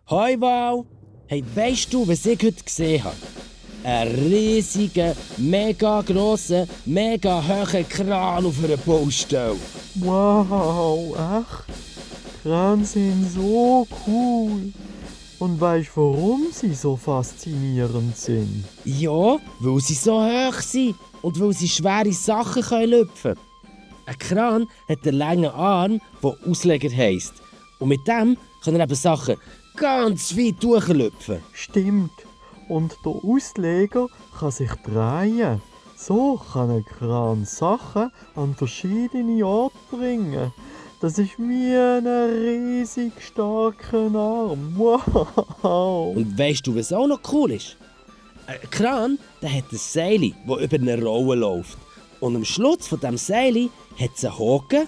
Hoi Val! Hey, weisst du, was ich heute gesehen habe? Einen riesigen, mega grossen, mega hohen Kran auf einer Baustelle. Wow, echt? Kräne sind so cool. Und weisst du, warum sie so faszinierend sind? Ja, weil sie so hoch sind und weil sie schwere Sachen lüpfen können. Ein Kran hat einen langen Arm, der Ausleger heisst. Und mit dem kann er eben Sachen ganz weit durchlüpfen. Stimmt. Und der Ausleger kann sich drehen. So kann ein Kran Sachen an verschiedene Orte bringen. Das ist wie ein riesig starker Arm. Wow! Und weisst du, was auch noch cool ist? Ein Kran der hat ein Seil, das über eine Rolle läuft. Und am Schluss von diesem Seil hat es einen Haken.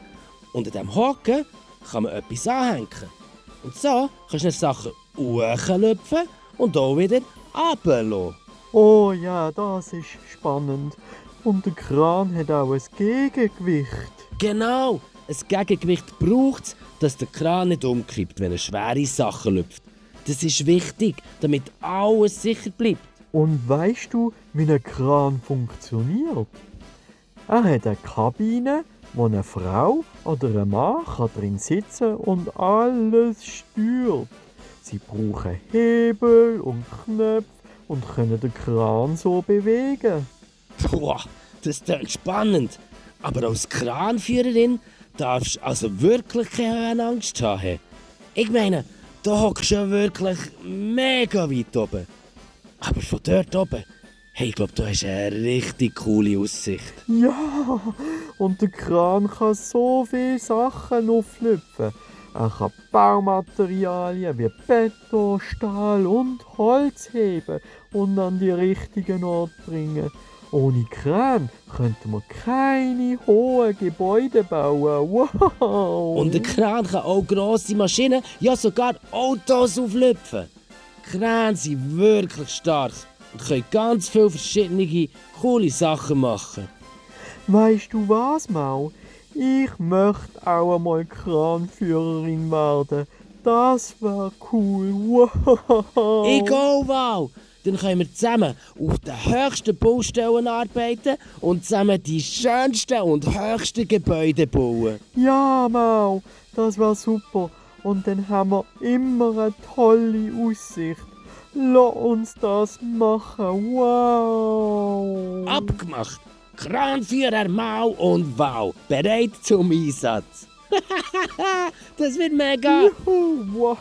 Und an diesem Haken kann man etwas anhängen. Und so kannst du Sachen hochlüpfen und auch wieder runterlassen. Oh ja, das ist spannend. Und der Kran hat auch ein Gegengewicht. Genau, ein Gegengewicht braucht es, dass der Kran nicht umkippt, wenn er schwere Sachen lüpft. Das ist wichtig, damit alles sicher bleibt. Und weißt du, wie ein Kran funktioniert? Er hat eine Kabine, wo eine Frau oder ein Mann drin sitzen und alles steuert. Sie brauchen Hebel und Knöpfe und können den Kran so bewegen. Boah, das klingt spannend. Aber als Kranführerin darfst du also wirklich keine Angst haben. Ich meine, da hockst du ja wirklich mega weit oben. Aber von dort oben, hey, ich glaube, du hast eine richtig coole Aussicht. Ja, und der Kran kann so viele Sachen auflüpfen. Er kann Baumaterialien wie Beton, Stahl und Holz heben und an die richtigen Ort bringen. Ohne Kran könnte man keine hohen Gebäude bauen. Wow! Und der Kran kann auch grosse Maschinen, ja sogar Autos auflüpfen. Kräne sind wirklich stark und können ganz viele verschiedene coole Sachen machen. Weißt du was, Mau? Ich möchte auch einmal Kranführerin werden. Das wär cool. Wow! Ich auch, wow! Dann können wir zusammen auf den höchsten Baustellen arbeiten und zusammen die schönsten und höchsten Gebäude bauen. Ja, Mau, das wär super. Und dann haben wir immer eine tolle Aussicht. Lass uns das machen. Wow! Abgemacht! Kranführer Mau und Wow, bereit zum Einsatz. Das wird mega! Juhu, wow!